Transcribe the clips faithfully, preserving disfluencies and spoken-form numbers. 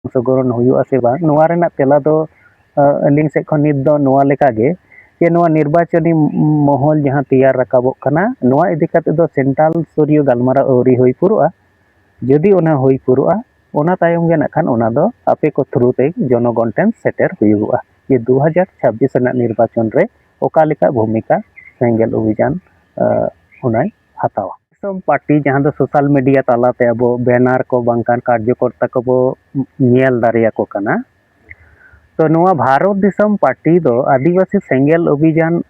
ᱚᱝᱥᱚᱜᱨᱚᱦᱚᱱ ᱦᱩᱭᱩᱜᱼᱟ ᱥᱮ ᱵᱟᱝ, ᱱᱚᱣᱟ ᱨᱮᱱᱟᱜ ᱛᱮᱞᱟ ᱫᱚ ᱟᱹᱞᱤᱧ ᱥᱮᱫ ᱠᱷᱚᱱ ᱱᱤᱛ ᱫᱚ ᱱᱚᱣᱟ ᱞᱮᱠᱟᱜᱮ, ᱡᱮ ᱱᱚᱣᱟ ᱱᱤᱨᱵᱟᱪᱚᱱᱤ ᱢᱚᱦᱚᱞ ᱡᱟᱦᱟᱸ ᱛᱮᱭᱟᱨ ᱨᱟᱠᱟᱵᱚᱜ ᱠᱟᱱᱟ, ᱱᱚᱣᱟ ᱤᱫᱤ ᱠᱟᱛᱮ ᱫᱚ ᱥᱮᱱᱴᱨᱟᱞ ᱥᱛᱚᱨᱤᱭᱚ ᱜᱟᱞᱢᱟᱨᱟᱣ ᱟᱹᱣᱨᱤ ᱦᱩᱭ ᱯᱩᱨᱟᱹᱜᱼᱟ᱾ ᱡᱩᱫᱤ ᱚᱱᱟ ᱦᱩᱭ ᱯᱩᱨᱟᱹᱜᱼᱟ, ᱚᱱᱟ ᱛᱟᱭᱚᱢ ᱜᱮ ᱱᱟᱜ ᱠᱷᱟᱱ ᱚᱱᱟ ᱫᱚ ᱟᱯᱮ ᱠᱚ ᱛᱷᱨᱩ ᱛᱮ ᱡᱚᱱᱚᱜᱚᱱ ᱴᱷᱮᱱ ᱥᱮᱴᱮᱨ ᱦᱩᱭᱩᱜᱚᱜᱼᱟ, ᱡᱮ ᱫᱩ ᱦᱟᱡᱟᱨ ᱪᱷᱟᱵᱵᱤᱥ ᱨᱮᱱᱟᱜ ᱱᱤᱨᱵᱟᱪᱚᱱ ᱨᱮ ᱚᱠᱟ ᱞᱮᱠᱟ ᱵᱷᱩᱢᱤᱠᱟ ᱥᱮᱸᱜᱮᱞ ᱚᱵᱷᱤᱡᱟᱱ ᱚᱱᱟᱭ ᱦᱟᱛᱟᱣᱟ᱾ ᱫᱤᱥᱚᱢ ᱯᱟᱨᱴᱤ, ᱡᱟᱦᱟᱸ ᱫᱚ ᱥᱳᱥᱟᱞ ᱢᱤᱰᱤᱭᱟ ᱛᱟᱞᱟᱛᱮ ᱟᱵᱚ ᱵᱮᱱᱟᱨ ᱠᱚ ᱵᱟᱝᱠᱷᱟᱱ ᱠᱟᱨᱡᱚᱠᱚᱨᱛᱟ ᱠᱚᱵᱚ ᱧᱮᱞ ᱫᱟᱲᱮᱭᱟᱠᱚ ᱠᱟᱱᱟ, ᱛᱚ ᱱᱚᱣᱟ ᱵᱷᱟᱨᱚᱛ ᱫᱤᱥᱚᱢ ᱯᱟᱨᱴᱤ ᱫᱚ ᱟᱹᱫᱤᱵᱟᱹᱥᱤ ᱥᱮᱸᱜᱮᱞ ᱚᱵᱷᱤᱡᱟᱱ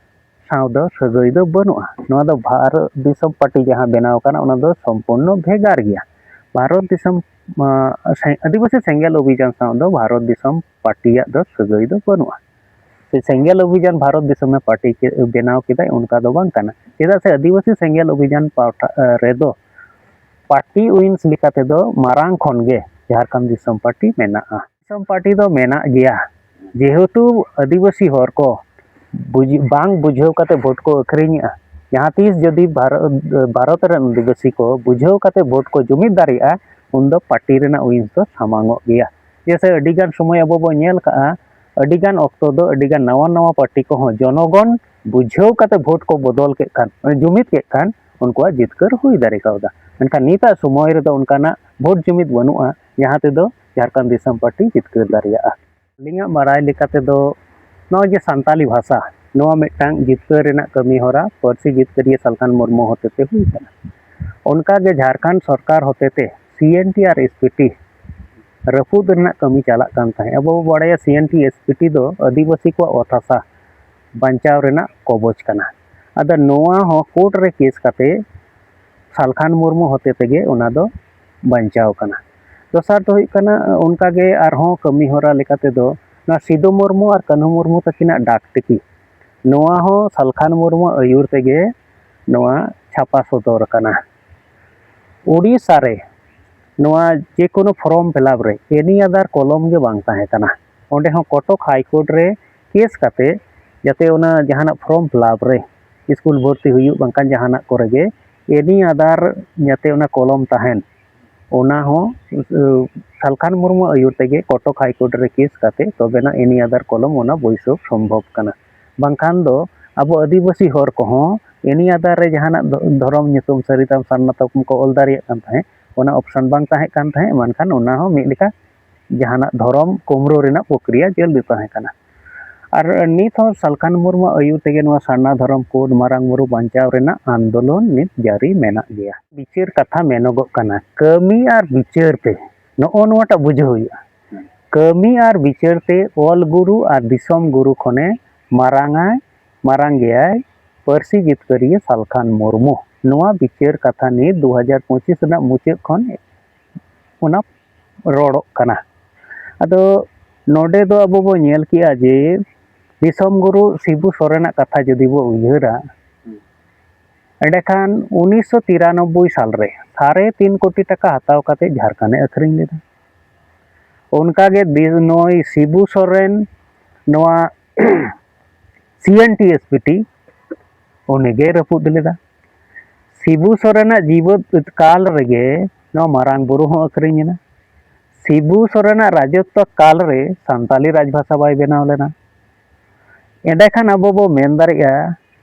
ᱥᱟᱶ ᱫᱚ ᱥᱟᱹᱜᱟᱹᱭ ᱫᱚ ᱵᱟᱹᱱᱩᱜᱼᱟ᱾ ᱱᱚᱣᱟ ᱫᱚ ᱵᱷᱟᱨᱚᱛ ᱫᱤᱥᱚᱢ ᱯᱟᱨᱴᱤ ᱡᱟᱦᱟᱸ ᱵᱮᱱᱟᱣ ᱠᱟᱱᱟ, ᱚᱱᱟ ᱫᱚ ᱥᱚᱢᱯᱩᱨᱱᱚ ᱵᱷᱮᱜᱟᱨ ᱜᱮᱭᱟ᱾ ᱵᱷᱟᱨᱚᱛ ᱫᱤᱥᱚᱢ ᱟᱹᱫᱤᱵᱟᱹᱥᱤ ᱥᱮᱸᱜᱮᱞ ᱚᱵᱷᱤᱡᱟᱱ ᱥᱟᱶ ᱫᱚ ᱵᱷᱟᱨᱚᱛ ᱫᱤᱥᱚᱢ ᱯᱟᱨᱴᱤᱭᱟᱜ ᱫᱚ ᱥᱟᱹᱜᱟᱹᱭ ᱫᱚ ᱵᱟᱹᱱᱩᱜᱼᱟ᱾ ᱥᱮ ᱥᱮᱸᱜᱮᱞ ᱚᱵᱷᱤᱡᱟᱱ ᱵᱷᱟᱨᱚᱛ ᱫᱤᱥᱚᱢᱮ ᱯᱟᱨᱴᱤ ᱵᱮᱱᱟᱣ ᱠᱮᱫᱟᱭ, ᱚᱱᱠᱟ ᱫᱚ ᱵᱟᱝ ᱠᱟᱱᱟ᱾ ᱪᱮᱫᱟᱜ ᱥᱮ ᱟᱹᱫᱤᱵᱟᱹᱥᱤ ᱥᱮᱸᱜᱮᱞ ᱚᱵᱷᱤᱡᱟᱱ ᱯᱟᱣᱴᱷᱟ ᱨᱮᱫᱚ ᱯᱟᱨᱴᱤ ᱩᱭᱤᱝᱥ ᱞᱮᱠᱟ ᱛᱮᱫᱚ ᱢᱟᱨᱟᱝ ᱠᱷᱚᱱ ᱜᱮ ᱡᱷᱟᱲᱠᱷᱚᱸᱰ ᱫᱤᱥᱚᱢ ᱯᱟᱨᱴᱤ ᱢᱮᱱᱟᱜᱼᱟ᱾ ᱫᱤᱥᱚᱢ ᱯᱟᱨᱴᱤ ᱫᱚ ᱢᱮᱱᱟᱜ ᱜᱮᱭᱟ, ᱡᱮᱦᱮᱛᱩ ᱟᱹᱫᱤᱵᱟᱹᱥᱤ ᱦᱚᱲ ᱠᱚ ᱵᱩᱡᱽ-, ᱵᱟᱝ ᱵᱩᱡᱷᱟᱹᱣ ᱠᱟᱛᱮ ᱵᱷᱳᱴ ᱠᱚ ᱟᱹᱠᱷᱨᱤᱧᱮᱜᱼᱟ᱾ ᱡᱟᱦᱟᱸ ᱛᱤᱥ ᱡᱩᱫᱤ ᱵᱷᱟᱨᱚᱛ, ᱵᱷᱟᱨᱚᱛ ᱨᱮᱱ ᱟᱹᱫᱤᱵᱟᱹᱥᱤ ᱠᱚ ᱵᱩᱡᱷᱟᱹᱣ ᱠᱟᱛᱮ ᱵᱷᱳᱴ ᱠᱚ ᱡᱩᱢᱤᱫ ᱫᱟᱲᱮᱭᱟᱜᱼᱟ, ᱩᱱᱫᱚ ᱯᱟᱨᱴᱤ ᱨᱮᱱᱟᱜ ᱩᱭᱤᱝᱥ ᱫᱚ ᱥᱟᱢᱟᱝᱚᱜ ᱜᱮᱭᱟ᱾ ᱡᱮᱭᱥᱮ ᱟᱹᱰᱤᱜᱟᱱ ᱥᱚᱢᱚᱭ ᱟᱵᱚ ᱵᱚ ᱧᱮᱞ ᱠᱟᱜᱼᱟ, ᱟᱹᱰᱤᱜᱟᱱ ᱚᱠᱛᱚ ᱫᱚ ᱟᱹᱰᱤᱜᱟᱱ ᱱᱟᱣᱟ ᱱᱟᱣᱟ ᱯᱟᱨᱴᱤ ᱠᱚᱦᱚᱸ ᱡᱚᱱᱚᱜᱚᱱ ᱵᱩᱡᱷᱟᱹᱣ ᱠᱟᱛᱮ ᱵᱷᱳᱴ ᱠᱚ ᱵᱚᱫᱚᱞ ᱠᱮᱫ ᱠᱷᱟᱱ, ᱡᱩᱢᱤᱫ ᱠᱮᱫ ᱠᱷᱟᱱ, ᱩᱱᱠᱩᱣᱟᱜ ᱡᱤᱛᱠᱟᱹᱨ ᱦᱩᱭ ᱫᱟᱲᱮ ᱠᱟᱣᱫᱟ᱾ ᱢᱮᱱᱠᱷᱟᱱ ᱱᱤᱛᱟᱜ ᱥᱚᱢᱚᱭ ᱨᱮᱫᱚ ᱚᱱᱠᱟᱱᱟᱜ ᱵᱷᱳᱴ ᱡᱩᱢᱤᱫ ᱵᱟᱹᱱᱩᱜᱼᱟ, ᱡᱟᱦᱟᱸ ᱛᱮᱫᱚ ᱡᱷᱟᱲᱠᱷᱚᱸᱰ ᱫᱤᱥᱚᱢ ᱯᱟᱨᱴᱤ ᱡᱤᱛᱠᱟᱹᱨ ᱫᱟᱲᱮᱭᱟᱜᱼᱟ᱾ ᱟᱹᱞᱤᱧᱟᱜ ᱵᱟᱲᱟᱭ ᱞᱮᱠᱟ ᱛᱮᱫᱚ ᱱᱚᱜᱼᱚᱭ ᱡᱮ ᱥᱟᱱᱛᱟᱞᱤ ᱵᱷᱟᱥᱟ, ᱱᱚᱣᱟ ᱢᱤᱫᱴᱟᱝ ᱡᱤᱛᱠᱟᱹᱨ ᱨᱮᱱᱟᱜ ᱠᱟᱹᱢᱤ ᱦᱚᱨᱟ ᱯᱟᱹᱨᱥᱤ ᱡᱤᱛᱠᱟᱹᱨᱤᱭᱟᱹ ᱥᱟᱞᱠᱷᱟᱱ ᱢᱩᱨᱢᱩ ᱦᱚᱛᱮᱛᱮ ᱦᱩᱭ ᱠᱟᱱᱟ᱾ ᱚᱱᱠᱟᱜᱮ ᱡᱷᱟᱲᱠᱷᱚᱸᱰ ᱥᱚᱨᱠᱟᱨ ᱦᱚᱛᱮᱛᱮ ᱥᱤ ᱮᱱ ᱴᱤ ᱟᱨ ᱮᱥ ᱯᱤ ᱴᱤ ᱨᱟᱹᱯᱩᱫ ᱨᱮᱱᱟᱜ ᱠᱟᱹᱢᱤ ᱪᱟᱞᱟᱜ ᱠᱟᱱ ᱛᱟᱦᱮᱸᱫ᱾ ᱟᱵᱚ ᱵᱚ ᱵᱟᱲᱟᱭᱟ ᱥᱤ N T S P T ᱫᱚ ᱟᱹᱫᱤᱵᱟᱹᱥᱤ ᱠᱚᱣᱟᱜ ᱚᱛ ᱦᱟᱥᱟ ᱵᱟᱧᱪᱟᱣ ᱨᱮᱱᱟᱜ ᱠᱚᱵᱚᱪ ᱠᱟᱱᱟ᱾ ᱟᱫᱚ ᱱᱚᱣᱟ ᱦᱚᱸ ᱠᱳᱨᱴ ᱨᱮ ᱠᱮᱥ ᱠᱟᱛᱮ ᱥᱟᱞᱠᱷᱟᱱ ᱢᱩᱨᱢᱩ ᱦᱚᱛᱮ ᱛᱮᱜᱮ ᱚᱱᱟ ᱫᱚ ᱵᱟᱧᱪᱟᱣ ᱠᱟᱱᱟ᱾ ᱫᱚᱥᱟᱨ ᱫᱚ ᱦᱩᱭᱩᱜ ᱠᱟᱱᱟ, ᱚᱱᱠᱟᱜᱮ ᱟᱨᱦᱚᱸ ᱠᱟᱹᱢᱤ ᱦᱚᱨᱟ ᱞᱮᱠᱟ ᱛᱮᱫᱚ ᱱᱚᱣᱟ ᱥᱤᱫᱩ ᱢᱩᱨᱢᱩ ᱟᱨ ᱠᱟᱹᱱᱦᱩ ᱢᱩᱨᱢᱩ ᱛᱟᱹᱠᱤᱱᱟᱜ ᱰᱟᱠ ᱴᱤᱠᱤᱴ, ᱱᱚᱣᱟ ᱦᱚᱸ ᱥᱟᱞᱠᱷᱟᱱ ᱢᱩᱨᱢᱩ ᱟᱹᱭᱩᱨ ᱛᱮᱜᱮ ᱱᱚᱣᱟ ᱪᱷᱟᱯᱟ ᱥᱚᱫᱚᱨ ᱟᱠᱟᱱᱟ᱾ ᱳᱰᱤᱥᱟ ᱨᱮ ᱱᱚᱣᱟ ᱡᱮᱠᱳᱱᱳ ᱯᱷᱨᱚᱢ ᱯᱷᱤᱞᱟᱯ ᱨᱮ ᱮᱱᱤ ᱟᱫᱟᱨ ᱠᱚᱞᱚᱢ ᱜᱮ ᱵᱟᱝ ᱛᱟᱦᱮᱸ ᱠᱟᱱᱟ᱾ ᱚᱸᱰᱮ ᱦᱚᱸ ᱠᱚᱴᱚᱠ ᱦᱟᱭ ᱠᱳᱨᱴ ᱨᱮ ᱠᱮᱥ ᱠᱟᱛᱮ ᱡᱟᱛᱮ ᱚᱱᱟ ᱡᱟᱦᱟᱱᱟᱜ ᱯᱷᱨᱚᱢ ᱯᱷᱤᱞᱟᱯ ᱨᱮ, ᱥᱠᱩᱞ ᱵᱷᱚᱨᱛᱤ ᱦᱩᱭᱩᱜ ᱵᱟᱝᱠᱷᱟᱱ ᱡᱟᱦᱟᱱᱟᱜ ᱠᱚᱨᱮ ᱜᱮ ᱮᱱᱤ ᱟᱫᱟᱨ ᱡᱟᱛᱮ ᱚᱱᱟ ᱠᱚᱞᱚᱢ ᱛᱟᱦᱮᱱ, ᱚᱱᱟ ᱦᱚᱸ ᱥᱟᱞᱠᱷᱟᱱ ᱢᱩᱨᱢᱩ ᱟᱹᱭᱩᱨ ᱛᱮᱜᱮ ᱠᱚᱴᱚᱠ ᱦᱟᱭᱠᱳᱨᱴ ᱨᱮ ᱠᱮᱥ ᱠᱟᱛᱮ ᱛᱚᱵᱮᱱᱟᱜ ᱮᱱᱤ ᱟᱫᱟᱨ ᱠᱚᱞᱚᱢ ᱚᱱᱟ ᱵᱟᱹᱭᱥᱟᱹᱣ ᱥᱚᱢᱵᱷᱚᱵ ᱠᱟᱱᱟ᱾ ᱵᱟᱝᱠᱷᱟᱱ ᱫᱚ ᱟᱵᱚ ᱟᱹᱫᱤᱵᱟᱹᱥᱤ ᱦᱚᱲ ᱠᱚᱦᱚᱸ ᱮᱱᱤ ᱟᱫᱟᱨ ᱨᱮ ᱡᱟᱦᱟᱱᱟᱜ ᱫᱷᱚᱨᱚᱢ ᱧᱩᱛᱩᱢ ᱥᱟᱹᱨᱤ ᱛᱟᱢ ᱥᱟᱨᱱᱟ ᱛᱟᱢ ᱠᱚ ᱚᱞ ᱫᱟᱲᱮᱭᱟᱜ ᱠᱟᱱ ᱛᱟᱦᱮᱸᱫ, ᱚᱱᱟ ᱚᱯᱥᱚᱱ ᱵᱟᱝ ᱛᱟᱦᱮᱸ ᱠᱟᱱ ᱛᱟᱦᱮᱸᱫ᱾ ᱢᱮᱱᱠᱷᱟᱱ ᱚᱱᱟ ᱦᱚᱸ ᱢᱤᱫ ᱞᱮᱠᱟ ᱡᱟᱦᱟᱱᱟᱜ ᱫᱷᱚᱨᱚᱢ ᱠᱩᱢᱲᱩ ᱨᱮᱱᱟᱜ ᱯᱨᱚᱠᱨᱤᱭᱟ ᱡᱟᱹᱞ ᱫᱚ ᱛᱟᱦᱮᱸ ᱠᱟᱱᱟ᱾ ᱟᱨ ᱱᱤᱛ ᱦᱚᱸ ᱥᱟᱞᱠᱷᱟᱱ ᱢᱩᱨᱢᱩ ᱟᱹᱭᱩᱨ ᱛᱮᱜᱮ ᱱᱚᱣᱟ ᱥᱟᱨᱱᱟ ᱫᱷᱚᱨᱚᱢ ᱠᱳᱰ ᱢᱟᱨᱟᱝ ᱵᱩᱨᱩ ᱵᱟᱧᱪᱟᱣ ᱨᱮᱱᱟᱜ ᱟᱱᱫᱳᱞᱚᱱ ᱱᱤᱛ ᱡᱟᱹᱨᱤ ᱢᱮᱱᱟᱜ ᱜᱮᱭᱟ᱾ ᱵᱤᱪᱟᱹᱨ ᱠᱟᱛᱷᱟ ᱢᱮᱱᱚᱜᱚᱜ ᱠᱟᱱᱟ, ᱠᱟᱹᱢᱤ ᱟᱨ ᱵᱤᱪᱟᱹᱨ ᱛᱮ ᱱᱚᱜᱼᱚ ᱱᱚᱣᱟᱴᱟᱜ ᱵᱩᱡᱷᱟᱹᱣ ᱦᱩᱭᱩᱜᱼᱟ᱾ ᱠᱟᱹᱢᱤ ᱟᱨ ᱵᱤᱪᱟᱹᱨ ᱛᱮ ᱚᱞ ᱜᱩᱨᱩ ᱟᱨ ᱫᱤᱥᱚᱢ ᱜᱩᱨᱩ ᱠᱷᱚᱱᱮ ᱢᱟᱨᱟᱝᱟᱭ, ᱢᱟᱨᱟᱝ ᱜᱮᱭᱟᱭ ᱯᱟᱹᱨᱥᱤ ᱡᱤᱛᱠᱟᱹᱨᱤᱭᱟᱹ ᱥᱟᱞᱠᱷᱟᱱ ᱢᱩᱨᱢᱩ᱾ ᱱᱚᱣᱟ ᱵᱤᱪᱟᱹᱨ ᱠᱟᱛᱷᱟ ᱱᱤᱛ ᱫᱩ ᱦᱟᱡᱟᱨ ᱯᱚᱸᱪᱤᱥ ᱨᱮᱱᱟᱜ ᱢᱩᱪᱟᱹᱫ ᱠᱷᱚᱱ ᱚᱱᱟ ᱨᱚᱲᱚᱜ ᱠᱟᱱᱟ᱾ ᱟᱫᱚ ᱱᱚᱰᱮ ᱫᱚ ᱟᱵᱚ ᱵᱚ ᱧᱮᱞ ᱠᱮᱜᱼᱟ ᱡᱮ ᱫᱤᱥᱚᱢ ᱜᱩᱨᱩ ᱥᱤᱵᱩ ᱥᱚᱨᱮᱱᱟᱜ ᱠᱟᱛᱷᱟ ᱡᱩᱫᱤ ᱵᱚ ᱩᱭᱦᱟᱹᱨᱟ, ᱮᱸᱰᱮᱠᱷᱟᱱ ᱩᱱᱤᱥᱥᱚ ᱛᱤᱨᱟᱱᱚᱵᱵᱳᱭ ᱥᱟᱞ ᱨᱮ ᱥᱟᱲᱮ ᱛᱤᱱ ᱠᱳᱴᱤ ᱴᱟᱠᱟ ᱦᱟᱛᱟᱣ ᱠᱟᱛᱮ ᱡᱷᱟᱲᱠᱷᱚᱸᱰ ᱮ ᱟᱹᱠᱷᱨᱤᱧ ᱞᱮᱫᱟ᱾ ᱚᱱᱠᱟᱜᱮ ᱫᱤ-, ᱱᱩᱭ ᱥᱤᱵᱩ ᱥᱚᱨᱮᱱ ᱱᱚᱣᱟ C N T S P T ᱩᱱᱤᱜᱮᱭ ᱨᱟᱹᱯᱩᱫ ᱞᱮᱫᱟ᱾ ᱥᱤᱵᱩ ᱥᱚᱨᱮᱱᱟᱜ ᱡᱤᱣᱮᱫ ᱠᱟᱞ ᱨᱮᱜᱮ ᱱᱚᱣᱟ ᱢᱟᱨᱟᱝ ᱵᱩᱨᱩ ᱦᱚᱸ ᱟᱹᱠᱷᱨᱤᱧ ᱮᱱᱟ᱾ ᱥᱤᱵᱩ ᱥᱚᱨᱮᱱᱟᱜ ᱨᱟᱡᱚᱛᱛᱚ ᱠᱟᱞ ᱨᱮ ᱥᱟᱱᱛᱟᱞᱤ ᱨᱟᱡᱽᱵᱷᱟᱥᱟ ᱵᱟᱭ ᱵᱮᱱᱟᱣ ᱞᱮᱱᱟ᱾ ᱮᱸᱰᱮᱠᱷᱟᱱ ᱟᱵᱚ ᱵᱚ ᱢᱮᱱ ᱫᱟᱲᱮᱭᱟᱜᱼᱟ,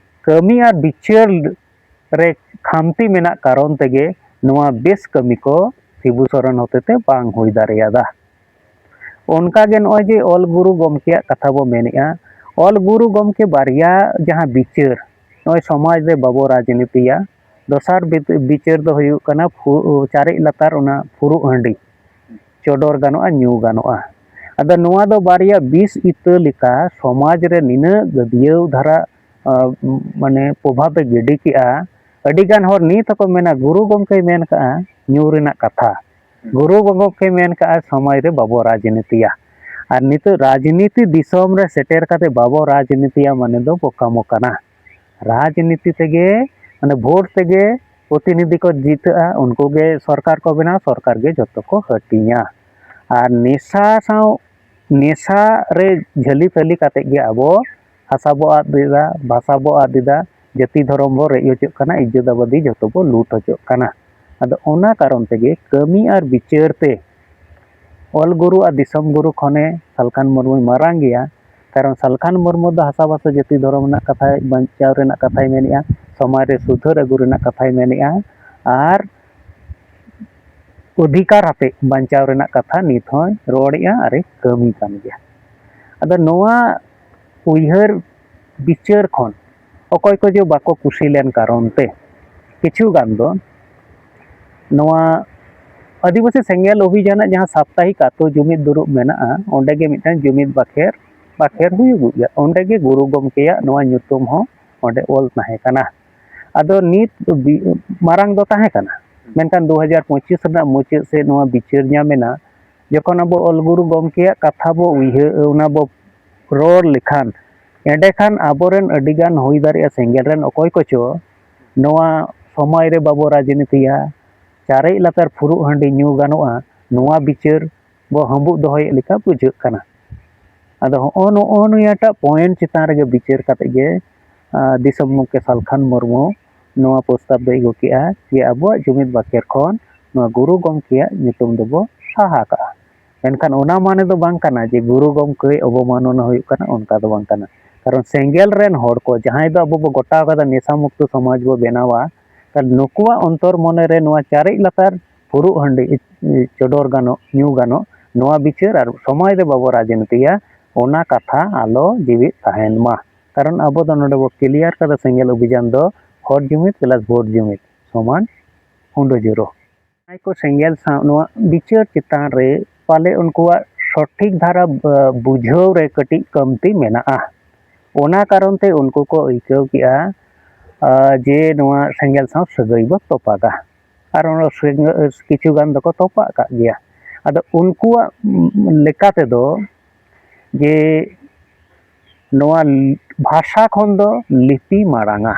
ᱠᱟᱹᱢᱤ ᱟᱨ ᱵᱤᱪᱟᱹᱨ ᱨᱮ ᱠᱷᱟᱢᱛᱤ ᱢᱮᱱᱟᱜ ᱠᱟᱨᱚᱱ ᱛᱮᱜᱮ ᱱᱚᱣᱟ ᱵᱮᱥ ᱠᱟᱹᱢᱤ ᱠᱚ ᱥᱤᱵᱩ ᱥᱚᱨᱮᱱ ᱦᱚᱛᱮᱛᱮ ᱵᱟᱝ ᱦᱩᱭ ᱫᱟᱲᱮᱭᱟᱫᱟ᱾ ᱚᱱᱠᱟᱜᱮ ᱱᱚᱜᱼᱚᱭ ᱡᱮ ᱚᱞ ᱜᱩᱨᱩ ᱜᱚᱢᱠᱮᱭᱟᱜ ᱠᱟᱛᱷᱟ ᱵᱚ ᱢᱮᱱᱮᱫᱼᱟ, ᱚᱞ ᱜᱩᱨᱩ ᱜᱚᱢᱠᱮ ᱵᱟᱨᱭᱟ ᱡᱟᱦᱟᱸ ᱵᱤᱪᱟᱹᱨ, ᱱᱚᱜᱼᱚᱭ ᱥᱚᱢᱟᱡᱽ ᱨᱮ ᱵᱟᱵᱚ ᱨᱟᱡᱽᱱᱤᱛᱤᱭᱟ, ᱫᱚᱥᱟᱨ ᱵᱤ-, ᱵᱤᱪᱟᱹᱨ ᱫᱚ ᱦᱩᱭᱩᱜ ᱠᱟᱱᱟ ᱯᱷᱩ-, ᱪᱟᱨᱮᱡ ᱞᱟᱛᱟᱨ ᱚᱱᱟ ᱯᱷᱩᱨᱩᱜ ᱦᱟᱺᱰᱤ ᱪᱚᱰᱚᱨ ᱜᱟᱱᱚᱜᱼᱟ, ᱧᱩ ᱜᱟᱱᱚᱜᱼᱟ᱾ ᱟᱫᱚ ᱱᱚᱣᱟ ᱫᱚ ᱵᱟᱨᱭᱟ ᱵᱤᱥ ᱤᱛᱟᱹ ᱞᱮᱠᱟ ᱥᱚᱢᱟᱡᱽ ᱨᱮ ᱱᱤᱱᱟᱹᱜ ᱜᱟᱹᱫᱭᱟᱹᱣ ᱫᱷᱟᱨᱟ, ᱟ, ᱢᱟᱱᱮ ᱯᱨᱚᱵᱷᱟᱵᱽ ᱮ ᱜᱤᱰᱤ ᱠᱮᱜᱼᱟ᱾ ᱟᱹᱰᱤᱜᱟᱱ ᱦᱚᱲ ᱱᱤᱛ ᱦᱚᱸᱠᱚ ᱢᱮᱱᱟ, ᱜᱩᱨᱩ ᱜᱚᱢᱠᱮᱭ ᱢᱮᱱ ᱠᱟᱜᱼᱟ ᱧᱩ ᱨᱮᱱᱟᱜ ᱠᱟᱛᱷᱟ, ᱜᱩᱨᱩ ᱜᱚᱢᱠᱮᱭ ᱢᱮᱱ ᱠᱟᱜᱼᱟ ᱥᱚᱢᱟᱡᱽ ᱨᱮ ᱵᱟᱵᱚ ᱨᱟᱡᱽᱱᱤᱛᱤᱭᱟ᱾ ᱟᱨ ᱱᱤᱛᱚᱜ ᱨᱟᱡᱽᱱᱤᱛᱤ ᱫᱤᱥᱚᱢ ᱨᱮ ᱥᱮᱴᱮᱨ ᱠᱟᱛᱮ ᱵᱟᱵᱚ ᱨᱟᱡᱽᱱᱤᱛᱤᱭᱟ ᱢᱟᱱᱮ ᱫᱚ ᱵᱚᱠᱟᱢᱚ ᱠᱟᱱᱟ᱾ ᱨᱟᱡᱽᱱᱤᱛᱤ ᱛᱮᱜᱮ, ᱢᱟᱱᱮ ᱵᱷᱳᱴ ᱛᱮᱜᱮ ᱯᱨᱚᱛᱤᱱᱤᱫᱷᱤ ᱠᱚ ᱡᱤᱛᱟᱹᱜᱼᱟ, ᱩᱱᱠᱩ ᱜᱮ ᱥᱚᱨᱠᱟᱨ ᱠᱚ ᱵᱮᱱᱟᱣᱟ, ᱥᱚᱨᱠᱟᱨ ᱜᱮ ᱡᱚᱛᱚ ᱠᱚ ᱦᱟᱹᱴᱤᱧᱟ᱾ ᱟᱨ ᱱᱮᱥᱟ ᱥᱟᱶ, ᱱᱮᱥᱟ ᱨᱮ ᱡᱷᱟᱹᱞᱤ ᱯᱷᱟᱹᱞᱤ ᱠᱟᱛᱮ ᱜᱮ ᱟᱵᱚ ᱦᱟᱥᱟ ᱵᱚ ᱟᱫ ᱮᱫᱟ, ᱵᱷᱟᱥᱟ ᱵᱚ ᱟᱫ ᱮᱫᱟ, ᱡᱟᱹᱛᱤ ᱫᱷᱚᱨᱚᱢ ᱵᱚ ᱨᱮᱡ ᱦᱚᱪᱚᱜ ᱠᱟᱱᱟ, ᱤᱡᱽᱡᱚᱛ ᱟᱵᱟᱫᱤ ᱡᱚᱛᱚ ᱵᱚ ᱞᱩᱴ ᱦᱚᱪᱚᱜ ᱠᱟᱱᱟ᱾ ᱟᱫᱚ ᱚᱱᱟ ᱠᱟᱨᱚᱱ ᱛᱮᱜᱮ ᱠᱟᱹᱢᱤ ᱟᱨ ᱵᱤᱪᱟᱹᱨ ᱛᱮ ᱚᱞ ᱜᱩᱨᱩ ᱟᱨ ᱫᱤᱥᱚᱢ ᱜᱩᱨᱩ ᱠᱷᱚᱱᱮ ᱥᱟᱞᱠᱷᱟᱱ ᱢᱩᱨᱢᱩᱭ ᱢᱟᱨᱟᱝ ᱜᱮᱭᱟ᱾ ᱠᱟᱨᱚᱱ ᱥᱟᱞᱠᱷᱟᱱ ᱢᱩᱨᱢᱩ ᱫᱚ ᱦᱟᱥᱟᱵᱷᱟᱥᱟ ᱡᱟᱹᱛᱤ ᱫᱷᱚᱨᱚᱢ ᱨᱮᱱᱟᱜ ᱠᱟᱛᱷᱟᱭ, ᱵᱟᱧᱪᱟᱣ ᱨᱮᱱᱟᱜ ᱠᱟᱛᱷᱟᱭ ᱢᱮᱱᱮᱜᱼᱟ, ᱥᱚᱢᱟᱡᱽ ᱨᱮ ᱥᱩᱫᱷᱟᱹᱨ ᱟᱹᱜᱩ ᱨᱮᱱᱟᱜ ᱠᱟᱛᱷᱟᱭ ᱢᱮᱱᱮᱜᱼᱟ, ᱟᱨ ᱚᱫᱷᱤᱠᱟᱨ ᱟᱛᱮ ᱵᱟᱧᱪᱟᱣ ᱨᱮᱱᱟᱜ ᱠᱟᱛᱷᱟ ᱱᱤᱛ ᱦᱚᱸᱭ ᱨᱚᱲᱮᱜᱼᱟ ᱟᱨᱮ ᱠᱟᱹᱢᱤ ᱠᱟᱱ ᱜᱮᱭᱟ᱾ ᱟᱫᱚ ᱱᱚᱣᱟ ᱩᱭᱦᱟᱹᱨ ᱵᱤᱪᱟᱹᱨ ᱠᱷᱚᱱ ᱚᱠᱚᱭ ᱠᱚ ᱡᱮ ᱵᱟᱠᱚ ᱠᱩᱥᱤ ᱞᱮᱱ ᱠᱟᱨᱚᱱ ᱛᱮ ᱠᱤᱪᱷᱩ ᱜᱟᱱ ᱫᱚ ᱱᱚᱣᱟ ᱟᱹᱫᱤᱵᱟᱹᱥᱤ ᱥᱮᱸᱜᱮᱞ ᱚᱵᱷᱤᱡᱟᱱᱟᱜ ᱡᱟᱦᱟᱸ ᱥᱟᱯᱛᱟᱦᱤᱠ ᱟᱛᱳ ᱡᱩᱢᱤᱫ ᱫᱩᱲᱩᱵ ᱢᱮᱱᱟᱜᱼᱟ, ᱚᱸᱰᱮ ᱜᱮ ᱢᱤᱫᱴᱟᱝ ᱡᱩᱢᱤᱫ ᱵᱟᱠᱷᱮᱨ, ᱵᱟᱠᱷᱮᱨ ᱦᱩᱭᱩᱜᱚᱜ ᱜᱮᱭᱟ᱾ ᱚᱸᱰᱮ ᱜᱮ ᱜᱩᱨᱩ ᱜᱚᱢᱠᱮᱭᱟᱜ ᱱᱚᱣᱟ ᱧᱩᱛᱩᱢ ᱦᱚᱸ ᱚᱸᱰᱮ ᱚᱞ ᱛᱟᱦᱮᱸ ᱠᱟᱱᱟ᱾ ᱟᱫᱚ ᱱᱤᱛ ᱵᱤ-, ᱢᱟᱨᱟᱝ ᱫᱚ ᱛᱟᱦᱮᱸ ᱠᱟᱱᱟ, ᱢᱮᱱᱠᱷᱟᱱ ᱫᱩ ᱦᱟᱡᱟᱨ ᱯᱚᱸᱪᱤᱥ ᱨᱮᱱᱟᱜ ᱢᱩᱪᱟᱹᱫ ᱥᱮᱫ ᱱᱚᱣᱟ ᱵᱤᱪᱟᱹᱨ ᱧᱟᱢ ᱮᱱᱟ᱾ ᱡᱚᱠᱷᱚᱱ ᱟᱵᱚ ᱚᱞ ᱜᱩᱨᱩ ᱜᱚᱢᱠᱮᱭᱟᱜ ᱠᱟᱛᱷᱟ ᱵᱚ ᱩᱭᱦᱟᱹᱨ, ᱚᱱᱟ ᱵᱚ ᱨᱚᱲ ᱞᱮᱠᱷᱟᱱ, ᱮᱸᱰᱮᱠᱷᱟᱱ ᱟᱵᱚᱨᱮᱱ ᱟᱹᱰᱤᱜᱟᱱ ᱦᱩᱭ ᱫᱟᱲᱮᱭᱟᱜᱼᱟ ᱥᱮᱸᱜᱮᱞ ᱨᱮᱱ ᱚᱠᱚᱭ ᱠᱚᱪᱚ ᱱᱚᱣᱟ ᱥᱚᱢᱟᱡᱽ ᱨᱮ ᱵᱟᱵᱚ ᱨᱟᱡᱽᱱᱤᱛᱤᱭᱟ, ᱪᱟᱨᱮᱡ ᱞᱟᱛᱟᱨ ᱯᱷᱩᱨᱩᱜ ᱦᱟᱺᱰᱤ ᱧᱩ ᱜᱟᱱᱚᱜᱼᱟ, ᱱᱚᱣᱟ ᱵᱤᱪᱟᱹᱨ ᱵᱚ ᱦᱟᱺᱵᱩᱜ ᱫᱚᱦᱚᱭᱮᱫ ᱞᱮᱠᱟ ᱵᱩᱡᱷᱟᱹᱜ ᱠᱟᱱᱟ᱾ ᱟᱫᱚ ᱦᱚᱸᱜᱼᱚ ᱱᱚᱜᱼᱚ ᱱᱤᱭᱟᱹᱴᱟᱜ ᱯᱚᱭᱮᱱᱴ ᱪᱮᱛᱟᱱ ᱨᱮᱜᱮ ᱵᱤᱪᱟᱹᱨ ᱠᱟᱛᱮ ᱜᱮ, ᱟᱸ, ᱫᱤᱥᱚᱢ ᱜᱚᱢᱠᱮ ᱥᱟᱞᱠᱷᱟᱱ ᱢᱩᱨᱢᱩ ᱱᱚᱣᱟ ᱯᱨᱚᱥᱛᱟᱵ ᱫᱚᱭ ᱟᱹᱜᱩ ᱠᱮᱜᱼᱟ ᱡᱮ ᱟᱵᱚᱣᱟᱜ ᱡᱩᱢᱤᱫ ᱵᱟᱠᱷᱮᱨ ᱠᱷᱚᱱ ᱱᱚᱣᱟ ᱜᱩᱨᱩ ᱜᱚᱢᱠᱮᱭᱟᱜ ᱧᱩᱛᱩᱢ ᱫᱚᱵᱚ ᱥᱟᱦᱟ ᱠᱟᱜᱼᱟ᱾ ᱢᱮᱱᱠᱷᱟᱱ ᱚᱱᱟ ᱢᱟᱱᱮ ᱫᱚ ᱵᱟᱝ ᱠᱟᱱᱟ ᱡᱮ ᱜᱩᱨᱩ ᱜᱚᱢᱠᱮ ᱚᱵᱚᱢᱟᱱᱚᱱᱟ ᱦᱩᱭᱩᱜ ᱠᱟᱱᱟ, ᱚᱱᱠᱟ ᱫᱚ ᱵᱟᱝ ᱠᱟᱱᱟ᱾ ᱠᱟᱨᱚᱱ ᱥᱮᱸᱜᱮᱞ ᱨᱮᱱ ᱦᱚᱲ ᱠᱚ ᱡᱟᱦᱟᱸᱭ ᱫᱚ ᱟᱵᱚ ᱵᱚ ᱜᱚᱴᱟ ᱠᱟᱫᱟ ᱱᱮᱥᱟ ᱢᱩᱠᱛᱚ ᱥᱚᱢᱟᱡᱽ ᱵᱚ ᱵᱮᱱᱟᱣᱟ, ᱛᱟᱦᱞᱮ ᱱᱩᱠᱩᱣᱟᱜ ᱚᱱᱛᱚᱨ ᱢᱚᱱᱮ ᱨᱮ ᱱᱚᱣᱟ ᱪᱟᱨᱮᱡ ᱞᱟᱛᱟᱨ ᱯᱷᱩᱨᱩᱜ ᱦᱟᱺᱰᱤ ᱪᱚᱰᱚᱨ ᱜᱟᱱᱚᱜ, ᱧᱩ ᱜᱟᱱᱚᱜ, ᱱᱚᱣᱟ ᱵᱤᱪᱟᱹᱨ ᱟᱨ ᱥᱚᱢᱟᱡᱽ ᱨᱮ ᱵᱟᱵᱚ ᱨᱟᱡᱽᱱᱤᱛᱤᱭᱟ, ᱚᱱᱟ ᱠᱟᱛᱷᱟ ᱟᱞᱚ ᱡᱤᱣᱤᱫ ᱛᱟᱦᱮᱱ ᱢᱟ᱾ ᱠᱟᱨᱚᱱ ᱟᱵᱚ ᱫᱚ ᱱᱚᱰᱮ ᱵᱚ ᱠᱞᱤᱭᱟᱨ ᱠᱟᱫᱟ ᱥᱮᱸᱜᱮᱞ ᱚᱵᱷᱤᱡᱟᱱ ᱫᱚ ᱦᱚᱲ ᱡᱩᱢᱤᱫ ᱯᱞᱟᱥ ᱵᱷᱳᱴ ᱡᱩᱢᱤᱫ ᱥᱚᱢᱟᱱ ᱦᱩᱰᱟᱹ ᱡᱩᱨᱳ᱾ ᱡᱟᱦᱟᱸᱭ ᱠᱚ ᱥᱮᱸᱜᱮᱞ ᱥᱟᱶ ᱱᱚᱣᱟ ᱵᱤᱪᱟᱹᱨ ᱪᱮᱛᱟᱱ ᱨᱮ ᱯᱟᱞᱮ ᱩᱱᱠᱩᱣᱟᱜ ᱥᱚᱴᱷᱤᱠ ᱫᱷᱟᱨᱟ, ᱟ, ᱵᱩᱡᱷᱟᱹᱣ ᱨᱮ ᱠᱟᱹᱴᱤᱡ ᱠᱟᱹᱢᱛᱤ ᱢᱮᱱᱟᱜᱼᱟ᱾ ᱚᱱᱟ ᱠᱟᱨᱚᱱ ᱛᱮ ᱩᱱᱠᱩ ᱠᱚ ᱟᱹᱭᱠᱟᱹᱣ ᱠᱮᱜᱼᱟ, ᱟ, ᱡᱮ ᱱᱚᱣᱟ ᱥᱮᱸᱜᱮᱞ ᱥᱟᱶ ᱥᱟᱹᱜᱟᱹᱭ ᱵᱚ ᱛᱚᱯᱟᱜᱟ᱾ ᱟᱨ ᱚᱱᱟ ᱥᱮᱸᱜᱮᱞ, ᱠᱤᱪᱷᱩ ᱜᱟᱱ ᱫᱚᱠᱚ ᱛᱚᱯᱟᱜ ᱠᱟᱜ ᱜᱮᱭᱟ᱾ ᱟᱫᱚ ᱩᱱᱠᱩᱣᱟᱜ, ᱩᱢ, ᱞᱮᱠᱟ ᱛᱮᱫᱚ ᱡᱮ ᱱᱚᱣᱟ ᱵᱷᱟᱥᱟ ᱠᱷᱚᱱ ᱫᱚ ᱞᱤᱯᱤ ᱢᱟᱲᱟᱝᱟ,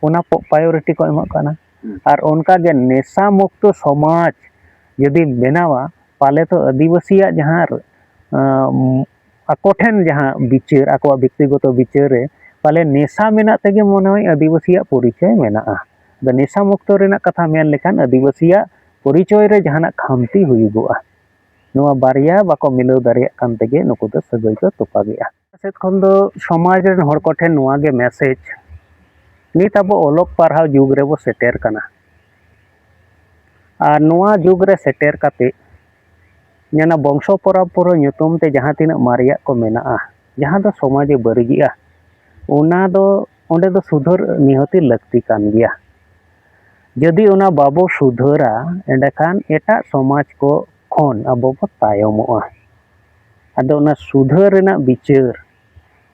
ᱚᱱᱟ ᱯᱚ-, ᱯᱨᱟᱭᱳᱨᱤᱴᱤ ᱠᱚ ᱮᱢᱚᱜ ᱠᱟᱱᱟ᱾ ᱦᱩᱸ᱾ ᱟᱨ ᱚᱱᱠᱟ ᱜᱮ ᱱᱮᱥᱟ ᱢᱩᱠᱛᱚ ᱥᱚᱢᱟᱡᱽ ᱡᱩᱫᱤᱢ ᱵᱮᱱᱟᱣᱟ, ᱯᱟᱞᱮ ᱛᱚ ᱟᱹᱫᱤᱵᱟᱹᱥᱤᱭᱟᱜ ᱡᱟᱦᱟᱸ, ᱟᱸ, ᱟᱠᱚ ᱴᱷᱮᱱ ᱡᱟᱦᱟᱸ ᱵᱤᱪᱟᱹᱨ, ᱟᱠᱚᱣᱟᱜ ᱵᱮᱠᱛᱤᱜᱚᱛᱚ ᱵᱤᱪᱟᱹᱨ ᱨᱮ ᱯᱟᱞᱮ ᱱᱮᱥᱟ ᱢᱮᱱᱟᱜ ᱛᱮᱜᱮ ᱢᱚᱱᱮ ᱦᱚᱭ ᱟᱹᱫᱤᱵᱟᱹᱥᱤᱭᱟᱜ ᱯᱚᱨᱤᱪᱚᱭ ᱢᱮᱱᱟᱜᱼᱟ᱾ ᱟᱫᱚ ᱱᱮᱥᱟ ᱢᱩᱠᱛᱚ ᱨᱮᱱᱟᱜ ᱠᱟᱛᱷᱟ ᱢᱮᱱ ᱞᱮᱠᱷᱟᱱ ᱟᱹᱫᱤᱵᱟᱹᱥᱤᱭᱟᱜ ᱯᱚᱨᱤᱪᱚᱭ ᱨᱮ ᱡᱟᱦᱟᱱᱟᱜ ᱠᱷᱟᱢᱛᱤ ᱦᱩᱭᱩᱜᱚᱜᱼᱟ, ᱱᱚᱣᱟ ᱵᱟᱨᱭᱟ ᱵᱟᱠᱚ ᱢᱤᱞᱟᱹᱣ ᱫᱟᱲᱮᱭᱟᱜ ᱠᱟᱱ ᱛᱮᱜᱮ ᱱᱩᱠᱩ ᱫᱚ ᱥᱟᱹᱜᱟᱹᱭ ᱠᱚ ᱛᱚᱯᱟᱜᱮᱜᱼᱟ᱾ ᱥᱮᱫ ᱠᱷᱚᱱ ᱫᱚ ᱥᱚᱢᱟᱡᱽ ᱨᱮᱱ ᱦᱚᱲ ᱠᱚᱴᱷᱮᱱ ᱱᱚᱣᱟ ᱜᱮ ᱢᱮᱥᱮᱡᱽ, ᱱᱤᱛ ᱟᱵᱚ ᱚᱞᱚᱜ ᱯᱟᱲᱦᱟᱣ ᱡᱩᱜᱽ ᱨᱮᱵᱚ ᱥᱮᱴᱮᱨ ᱠᱟᱱᱟ᱾ ᱟᱨ ᱱᱚᱣᱟ ᱡᱩᱜᱽ ᱨᱮ ᱥᱮᱴᱮᱨ ᱠᱟᱛᱮ ᱧᱮᱞᱟ ᱵᱚᱝᱥᱚ ᱯᱚᱨᱚᱢᱯᱚᱨᱟ ᱧᱩᱛᱩᱢ ᱛᱮ ᱡᱟᱦᱟᱸ ᱛᱤᱱᱟᱹᱜ ᱢᱟᱨᱮᱭᱟᱜ ᱠᱚ ᱢᱮᱱᱟᱜᱼᱟ, ᱡᱟᱦᱟᱸ ᱫᱚ ᱥᱚᱢᱟᱡᱽ ᱮ ᱵᱟᱹᱲᱤᱡᱮᱜᱼᱟ, ᱚᱱᱟ ᱫᱚ ᱚᱸᱰᱮ ᱫᱚ ᱥᱩᱫᱷᱟᱹᱨ ᱱᱤᱦᱟᱹᱛᱤ ᱞᱟᱹᱠᱛᱤ ᱠᱟᱱ ᱜᱮᱭᱟ᱾ ᱡᱩᱫᱤ ᱚᱱᱟ ᱵᱟᱵᱚ ᱥᱩᱫᱷᱟᱹᱨᱟ, ᱮᱸᱰᱮᱠᱷᱟᱱ ᱮᱴᱟᱜ ᱥᱚᱢᱟᱡᱽ ᱠᱚ ᱠᱷᱚᱱ ᱟᱵᱚ ᱵᱚ ᱛᱟᱭᱚᱢᱚᱜᱼᱟ᱾ ᱟᱫᱚ ᱚᱱᱟ ᱥᱩᱫᱷᱟᱹᱨ ᱨᱮᱱᱟᱜ ᱵᱤᱪᱟᱹᱨ,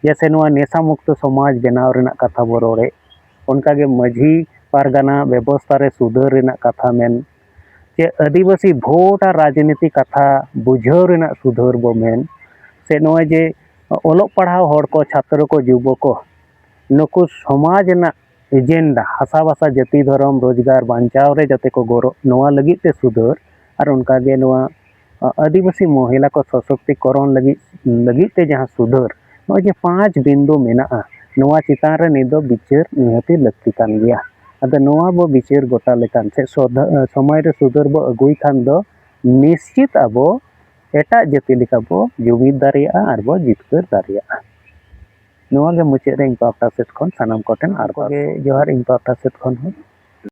ᱡᱮᱭᱥᱮ ᱱᱚᱣᱟ ᱱᱮᱥᱟ ᱢᱩᱠᱛᱚ ᱥᱚᱢᱟᱡᱽ ᱵᱮᱱᱟᱣ ᱨᱮᱱᱟᱜ ᱠᱟᱛᱷᱟ ᱵᱚ ᱨᱚᱲᱮᱫ, ᱚᱱᱠᱟᱜᱮ ᱢᱟᱹᱡᱷᱤ ᱯᱟᱨᱜᱟᱱᱟ ᱵᱮᱵᱚᱥᱛᱷᱟ ᱨᱮ ᱥᱩᱫᱷᱟᱹᱨ ᱨᱮᱱᱟᱜ ᱠᱟᱛᱷᱟ ᱢᱮᱱ, ᱪᱮ ᱟᱹᱫᱤᱵᱟᱹᱥᱤ ᱵᱷᱳᱴ ᱟᱨ ᱨᱟᱡᱽᱱᱤᱛᱤ ᱠᱟᱛᱷᱟ ᱵᱩᱡᱷᱟᱹᱣ ᱨᱮᱱᱟᱜ ᱥᱩᱫᱷᱟᱹᱨ ᱵᱚ ᱢᱮᱱ, ᱥᱮ ᱱᱚᱜᱼᱚᱭ ᱡᱮ ᱚᱞᱚᱜ ᱯᱟᱲᱦᱟᱣ ᱦᱚᱲ ᱠᱚ, ᱪᱷᱟᱛᱨᱚ ᱠᱚ, ᱡᱩᱵᱚ ᱠᱚ, ᱱᱩᱠᱩ ᱥᱚᱢᱟᱡᱽ ᱨᱮᱱᱟᱜ ᱮᱡᱮᱱᱰᱟ, ᱦᱟᱥᱟᱼᱵᱷᱟᱥᱟ, ᱡᱟᱹᱛᱤ, ᱫᱷᱚᱨᱚᱢ, ᱨᱳᱡᱽᱜᱟᱨ, ᱵᱟᱧᱪᱟᱣ ᱨᱮ ᱡᱟᱛᱮ ᱠᱚ ᱜᱚᱲᱚᱜ, ᱱᱚᱣᱟ ᱞᱟᱹᱜᱤᱫ ᱛᱮ ᱥᱩᱫᱷᱟᱹᱨ, ᱟᱨ ᱚᱱᱠᱟᱜᱮ ᱱᱚᱣᱟ, ᱟ, ᱟᱹᱫᱤᱵᱟᱹᱥᱤ ᱢᱚᱦᱤᱞᱟ ᱠᱚ ᱥᱚᱥᱚᱠᱛᱤᱠᱚᱨᱚᱱ ᱞᱟᱹᱜᱤᱫ, ᱞᱟᱹᱜᱤᱫ ᱛᱮ ᱡᱟᱦᱟᱸ ᱥᱩᱫᱷᱟᱹᱨ, ᱱᱚᱜᱼᱚᱭ ᱡᱮ ᱯᱟᱸᱪ ᱵᱤᱱᱫᱩ ᱢᱮᱱᱟᱜᱼᱟ, ᱱᱚᱣᱟ ᱪᱮᱛᱟᱱ ᱨᱮ ᱱᱤᱛ ᱫᱚ ᱵᱤᱪᱟᱹᱨ ᱱᱤᱦᱟᱹᱛᱤ ᱞᱟᱹᱠᱛᱤ ᱠᱟᱱ ᱜᱮᱭᱟ᱾ ᱟᱫᱚ ᱱᱚᱣᱟ ᱵᱚ ᱵᱤᱪᱟᱹᱨ ᱜᱚᱴᱟ ᱞᱮᱠᱷᱟᱱ ᱥᱮ ᱥᱚᱫᱷᱟ-, ᱟ, ᱥᱚᱢᱚᱭ ᱨᱮ ᱥᱩᱫᱷᱟᱹᱨ ᱵᱚ ᱟᱹᱜᱩᱭ ᱠᱷᱟᱱ ᱫᱚ ᱱᱤᱥᱪᱤᱛ ᱟᱵᱚ ᱮᱴᱟᱜ ᱡᱟᱹᱛᱤ ᱞᱮᱠᱟ ᱵᱚ ᱡᱩᱢᱤᱫ ᱫᱟᱲᱮᱭᱟᱜᱼᱟ ᱟᱨ ᱵᱚ ᱡᱤᱛᱠᱟᱹᱨ ᱫᱟᱲᱮᱭᱟᱜᱼᱟ᱾ ᱱᱚᱣᱟ ᱜᱮ ᱢᱩᱪᱟᱹᱫ ᱨᱮ ᱤᱧ ᱯᱟᱦᱴᱟ ᱥᱮᱫ ᱠᱷᱚᱱ ᱥᱟᱱᱟᱢ ᱠᱚᱴᱷᱮᱱ ᱟᱨ ᱠᱚᱜᱮ ᱡᱚᱦᱟᱨ ᱤᱧ ᱯᱟᱦᱴᱟ ᱥᱮᱫ ᱠᱷᱚᱱ ᱦᱚᱸ᱾